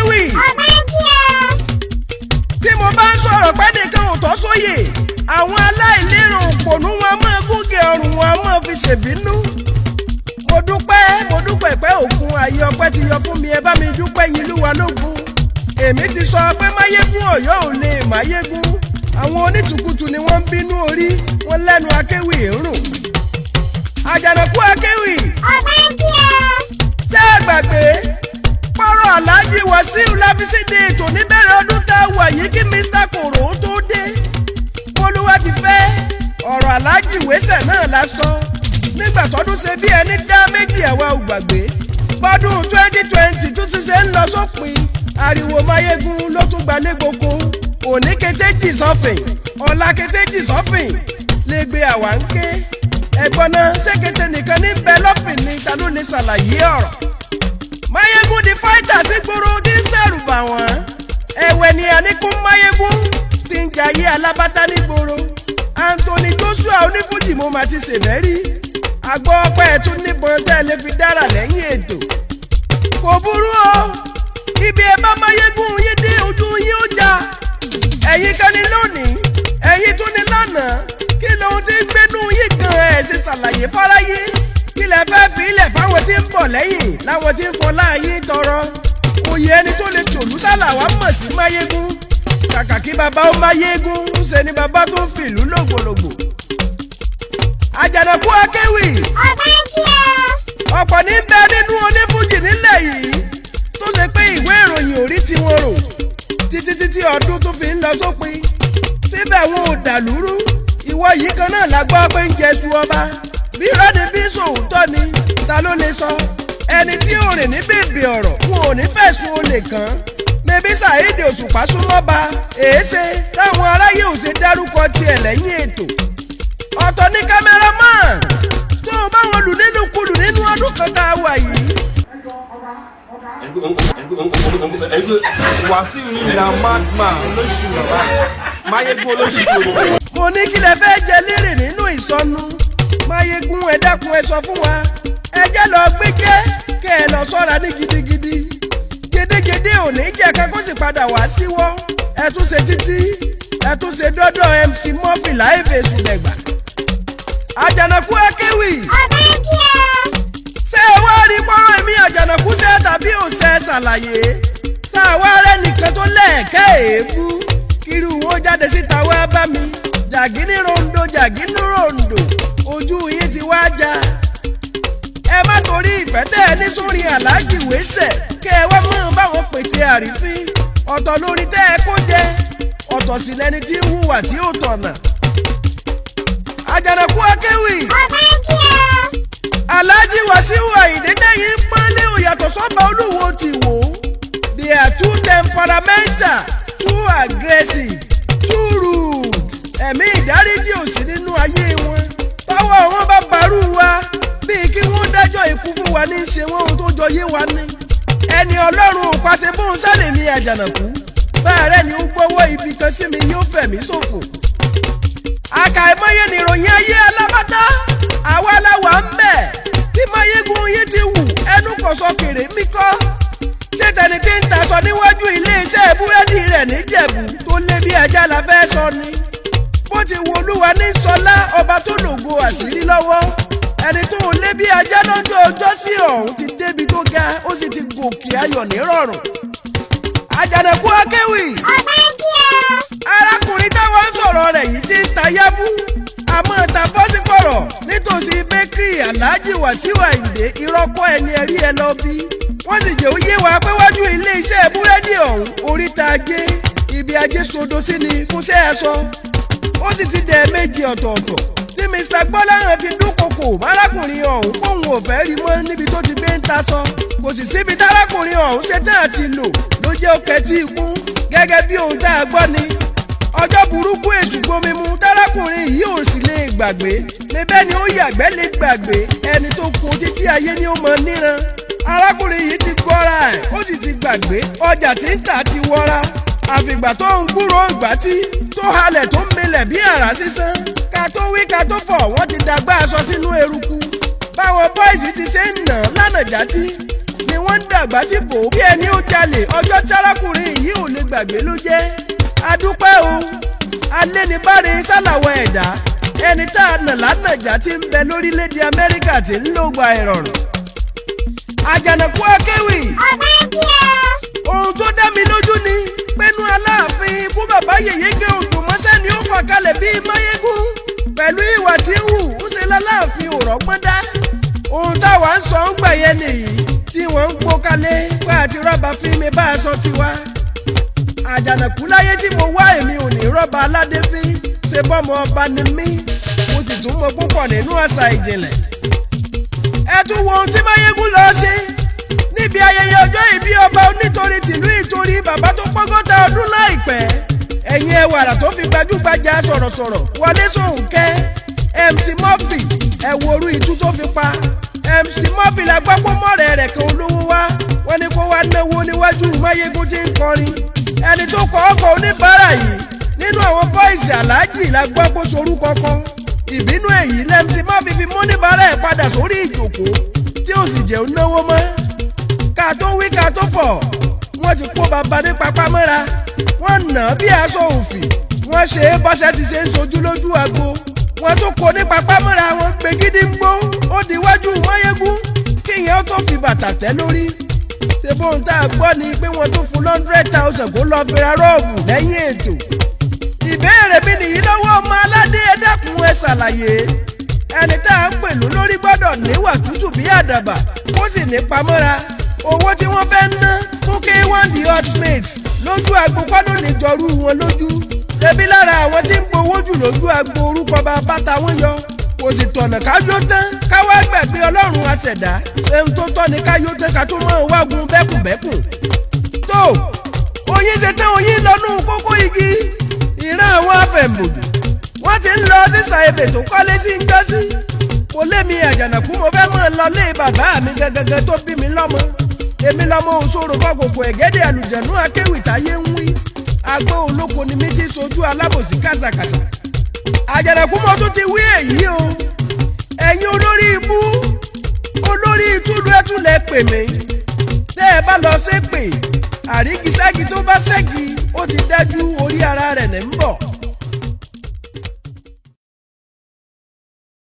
Akéwì. Ọba ń kí ọ. Tí mo bá ń sọ̀rọ̀ pé nìkan ò tọ́ sóyè, àwọn aláìlérò òpònú wọn máa gúnge ọrùn wọn máa fi ṣèbínú. Mo dúpẹ́, mo dúpẹ́ pé òkun ayé ọpẹ́ ti yọ fún mi. Ẹ bá mi dúpẹ́ yín lúwa lógun. Èmi ti sọ pé Máyégún Ọ̀yọ́ ò lè máyégún. Àwọn onítùkùtù ni wọ́n ń bínú orí wọn lẹ́nu Akéwì ń rùn. Àjànàkú Akéwì. Ọba ń kí ọ. Ṣé ẹ gbàgbé pọ́rọ̀ Aláàjì Wàsíù Lábísí de ètò níbẹ̀rẹ̀ ọdún tá a wà yìí kí Mr Kòró tó dé? Bólúwa ti fẹ́ ọ̀rọ̀ Aláàjì Wẹ́sẹ̀ náà la sọ nígbà tọdún ṣe bí ẹni dá méjì. Àwa ò gbàgbé bọ́dún 2020 tún ti ṣe ń lọ sópin. Ariwo Máyégún ló tún gbalé gboko. Òní kété jì sọ́fìn, ọ̀la kété jì sọ́fìn lè gbé àwa ń ké. Ẹ̀gbọ́n náà, ṣé kété nìkan ní bẹ lọ́fìn ni? Ta ló lè ṣàlàyé ọ̀rọ̀ Máyégún di fighter sí gbòòrò tí ń sẹ̀rù bà wọ́n? Ẹ̀wẹ̀ ni àníkún Máyégún tí ń jayé alábátá nígboro. Anthony Joshua onífújì, mo mà ti ṣèmẹ́rí àgbọ̀ ọpẹ́ ẹ̀ tún níbọn tẹ́ ẹ lè fi dára lẹ́yìn ètò. Kò burú o, ibi ẹ bá Máyégún yín dé, ojú yín ó já. Ẹ̀yin kan ní lónìí, ẹ̀yin tún ní lánàá. Kí lóhun tí ń gbénú yín gan? Ẹ̀ ṣe ṣàlàyé fáráyé. Kí lẹ fẹ́ fi ilẹ̀ fáwọn tí ń bọ̀ lẹ́yìn, láwọn tí ń fọlá yín tọrọ oyè? Ẹni tó lè tòlú sálà wá mọ̀ sí Máyégún. Kàkà kí bàbá ó Máyégún, ń ṣe ni bàbá tó ń fìlú lògbòlògbò. Àjànàkú Akéwì. Ọba ń kí ọ. Ọ̀pọ̀ ní bẹ nínú onífújì nílẹ̀ yìí tó ṣe pé ìwé ìròyìn ò rí tiwọn rò títí títí ọdún tó fi ń lọ sópin. Síbẹ̀ wọn ò dàlúrú. Ìwọ yìí kan náà la gbọ́ pé ń jẹṣu ọba. Bí rọ́ọ̀dì bí sòótọ́ ni, ta ló lè sọ? Ẹni tí ò rìn ní bèbè ọ̀rọ̀, wọn ò ní fẹ̀sùn olè kàn án. Mẹbí Saheed Òṣùpá súnmọ́ba, èéṣe táwọn aráyé ò ṣe dárúkọ tiẹ̀ lẹ́yìn ètò? Ọ̀tọ̀ ní cameraman tó o bá wọn lù nínú kulù nínú ọdún kan tá a wà yìí. Wàsíù yìí na madman, olóṣù bàbá Máyégún, olóṣù gbogbo. Mo ní kí lẹ fẹ́ jẹ lérè nínú ìsọnù Máyégún? Ẹ dákun, ẹ sọ fún wa. Ẹ jẹ́ lọ gbé jẹ́ kẹ́ ẹ lọ sọ́ra ní gidigidi gédégédé. Ò ní jẹ́ ká kó sì padà wá síwọ́. Ẹ tún ṣe títí, ẹ tún ṣe dọ́dọ̀ MC Murphy láìpẹ́ sùdẹ̀gbà. Àjànàkú Akéwì. Ọba ń kí ọ. Ṣé ẹ wá rí pọ́nrọ́ èmi Àjànàkú ṣe tàbí ò ṣe ṣàlàyé? Ṣáà rẹ nìkan tó lẹ́ẹ̀kẹ́ èébú kiri wọn jáde síta wá bá mi. Jàgínní rondo, jàgínní rondo, ojú yín ti wá já. Ẹ má torí ìfẹ́ tẹ́ ẹ ní sórin Aláàjì Wẹ́sẹ̀ kẹ́ ẹ wá mọ́ báwọn pètè àrífín. Ọ̀tọ̀ lórí tẹ́ ẹ kó jẹ, ọ̀tọ̀ sì lẹni tí ń hùwà tí ó tọ̀nà. Àjànàkú Akéwì. Ọba ń kí ọ. Alhaji Wasiu Ayinde tẹ́yìn pọ́nlé òyàtọ̀ sọ́ba Olúwo ti wò ó. They are too temperamental, too aggressive, too rude. Ẹ̀mí ìdáríjì ò sí nínú ayé wọn. Tọ́wọ́ wọn bá barú wa, bíi kí wọ́n dájọ́ ikú fún wa ní í ṣe wọ́n. Ohun tó jọ yé wa ní. Ẹni Ọlọ́run ò pàṣẹ fóun sálẹ̀mí Àjànàkú. Báàrẹ̀ ni ó gbọ́wọ́ ibi kan sí mi, yóò fẹ̀mí ṣòfò. Àkàìmọye nìròyìn ayé alábátá. Àwa la wà ń bẹ̀ tí Máyégún yín ti wù ẹnu kò sọ kèrè mí kọ́. Ṣé tẹni tí ń tasọ níwájú iléeṣẹ́ búrẹ́dì rẹ̀ níjẹ̀bú tó lé bí ajá la fẹ́ sọ ni? Bó ti wo Olúwa ní sọlá, ọba tó lògo àṣírí lọ́wọ́. Ẹni tó ń lé bí ajá lọ́jọ́ ọjọ́ sí ọ̀hún ti débi tó ga, ó sì ti gòkè ayọ̀ nírọ̀rùn. Àjànàkú Akéwì. Ọba ń kí ọ. Arákùnrin táwọn ń sọ̀rọ̀ rẹ̀ yìí ti ń ta yámú, àmọ́ ta bọ́sípọ̀rọ̀ nítòsí bakery Alhaji Wàsíù Àyìndé. Ìrọ́kọ́ ẹni ẹ̀rí ẹ lọ bí wọ́n sì jẹ́ òye wa pé wájú iléeṣẹ́ búrẹ́dì ọ̀hún, oríta ajé, ibi ajé sodo sí ni fúnṣẹ́ ẹ sọ. Ó sì ti dẹ̀ méjì ọ̀tọ̀ọ̀tọ̀ tí Mr Gbọ́láhàn ti dúnkokò márákùnrin ọ̀hún kóun ò fẹ́ rí mọ́ níbi tó ti gbé ń ta sọ. Kò sì síbi tárákùnrin ọ̀hún ṣe tán àti lò ló jẹ́ ó kẹtí ikú gẹ́gẹ́ bí ohun tá a gbọ́ ni. Ọjọ́ burúkú èṣù gbomi mu tárákùnrin yìí ò sì lè gbàgbé níbẹ̀ ni ó yàgbẹ́ lè gbàgbé. Ẹni tó kú títí ayé ni ó mọ níran. Arákùnrin yìí ti gbọ́ra ẹ̀, ó sì ti gbàgbé ọjà tí ń tà ti wọra, àfìgbà tó ń gbúròó ìgbà tí tó halẹ̀ tó ń milẹ̀ bí àrá sísán. Ká tó wí ká tó fọ̀, wọ́n ti dàgbà aṣọ sínú eruku. Báwọn bọ́ìsì ti ṣe ń nà lánàá játí ni wọ́n ń dàgbà tí bò ó bí ẹni ó jalè ọjọ́ tí arákùnrin. gbàgbé ló jẹ́. Adúpẹ́ o, alénibáre sálàwọ̀ ẹ̀dá ẹni tá a nà lánàjà ti ń bẹ lórílẹ̀‐èdè Amẹ́ríkà tí ń lògbà ìrọ̀rùn. Àjànàkú akéwì, ohun tó dá mi lójú ni pẹ́nu Aláàfin ikú bàbá yèyé gé ògbómọ́sẹ́ ni ó fà kalẹ̀ bíi Máyégún pẹ̀lú ìwà tí ń hù ń ṣe láláàfin ò rọ́gbọ́n dá. Ohun táwa ń sọ ń gbà yẹn nìyí tí wọ́n ń gbó kalẹ̀ pé àti rọ́bà fín mi bá a sọ tiwa. Àjànàkú láyé tí mo wá, èmi ò ní rọ́bà aládé fín, ṣe bọ́mọ ọba ni mí, mo sì tún mọ púpọ̀ nínú àṣà ìjìnlẹ̀. Ẹ tún wo ohun tí Máyégún lọ ṣe níbi ayẹyẹ ọjọ́ ìbí ọba onítorí tìlú Ìtorí, bàbá tó pọ́gọ́ta ọdún láìpẹ́. Ẹ̀yin ẹwàrà tó fi gbajúgbajà sọ̀rọ̀sọ̀rọ̀ Wọlé Sóhùnkẹ́, MC Murphy, ẹ wo orú itú tó fi pa. MC Murphy la gbọ́ pé mọ́rẹ̀ rẹ̀ kan olówó wá, wọ́n ní kó wá náwó níwájú Máyégún tí ń kọrin. Ẹni tó kọ ọkọ̀ oníbàárà yìí nínú àwọn bọ́ìsì aláàjì la gbọ́ pé sorúkọ kọ́. Ìbínú èyí lMC Murphy fi mú oníbàárà ẹ̀ padà sórí ìjòkó tí ó sì jẹun náwó mọ́. Ká tó wí ká tó fọ̀, wọ́n ti kó bàbá ní papá mọ́ra, wọ́n nà á bí aṣọ òfì, wọ́n ṣe é bọ́ṣẹ́ ti ṣe ń sojú lójú agbo, wọ́n tún kó ní papá mọ́ra, wọn gbé gidi ń gbó ó di iwájú Máyégún kíyẹn ó tó fi bàtà tẹ́ lórí. Ṣe bóun tá a gbọ́ ni pé wọ́n tún fún 100,000 kó lọ́ọ́ fi ra rọ́ọ̀bù lẹ́yìn ètò. Ìbéèrè mi nìyí lọ́wọ́ ọmọ aládé, ẹ dákun ẹ ṣàlàyé. Ẹni tá à ń pè lólórí gbọ́dọ̀ níwà tútù bí àdàbà, kó sì ní pamọ́ra. Owó tí wọ́n fẹ́ ná fún K1 The Ultimate lójú agbo kọ́ ló lè jọrú wọn lójú. Ṣebí lára àwọn tí ń gbowó jù lójú agbo, orúkọ bàbá táwọn yọ kò sì tọ̀nà kájó tán káwá gbàgbé Ọlọ́run aṣẹ̀dá. Ṣeun tó tọ́ ni káyó tán ká tó mọ̀ wágun bẹ́kùnbẹ́kùn. Tó oyin ṣe tán, oyin lọ́nù kókó igi ìran àwọn afẹ̀mọ̀dù wọ́n ti ń lọ sísà ebè tó kọ́lé sí ń jọ́sí. Kò lémi Àjànàkú, mo fẹ́ mọ̀ lọ lé bàbá mi gangan tó bí mi lọ́mọ. Èmi lọ́mọ òṣòro fọkòkò ẹ̀gẹ́dẹ̀ àlùjẹ̀nú akéwì táyé ń wí. Agbó olóko ni mi ti sojú alábòsí kàṣàkàṣà. Àjànàkú, mo tún ti wí èyí o. Ẹ̀yin olórí ibú, olórí ìtúlù ẹ̀túnlẹ̀ pè mí. Tẹ́ ẹ bá lọ ṣépè àrígiṣẹ́gi tó bá ṣẹ́gi, ó ti dájú orí ara rẹ̀ ní ń bọ̀.